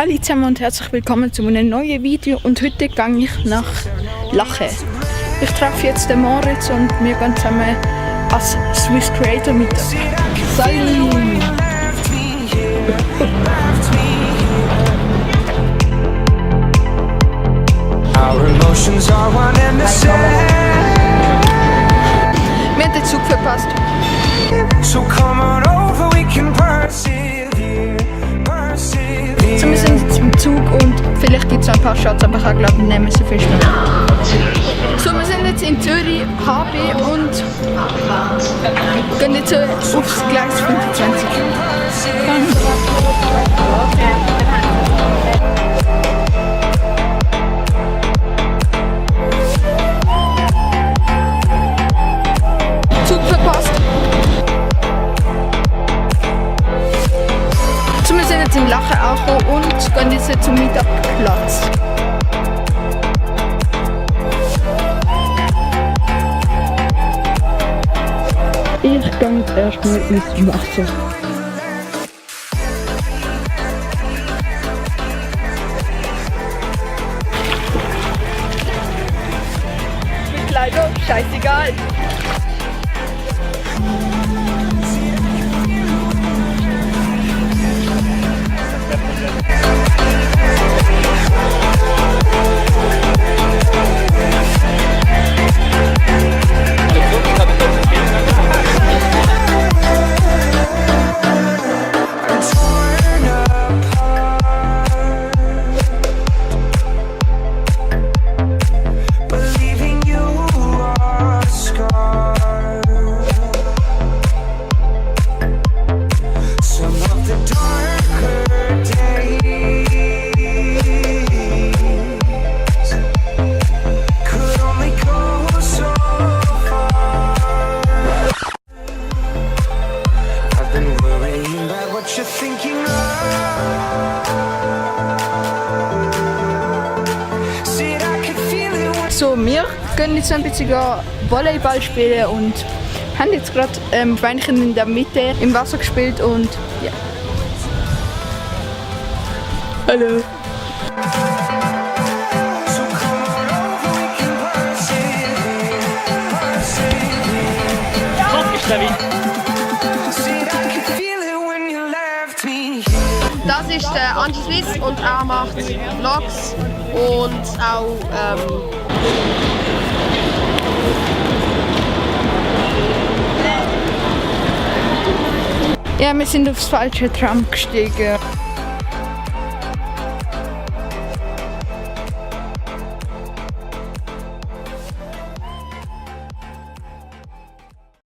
Hallo zusammen und herzlich willkommen zu einem neuen Video und heute gehe ich nach Lache. Ich treffe jetzt den Moritz und wir gehen zusammen als Swiss Creator mit. Salut! Wir haben den Zug verpasst. So, wir sind jetzt im Zug und vielleicht gibt es noch ein paar Shots, aber ich glaube, wir nehmen so viel Spaß. So, wir sind jetzt in Zürich, HB und gehen jetzt aufs Gleis 25. Zug verpasst. So, wir sind jetzt in Lachen angekommen und gehen jetzt zum Mittagsplatz. Ich gehe jetzt erstmal ins Wasser. Mit Kleidung, scheißegal. So, wir gehen jetzt ein bisschen Volleyball spielen und haben jetzt gerade Beinchen in der Mitte im Wasser gespielt und ja. Hallo. Das ist der Angie Swiss und er macht Vlogs und auch Ja, wir sind aufs falsche Tram gestiegen.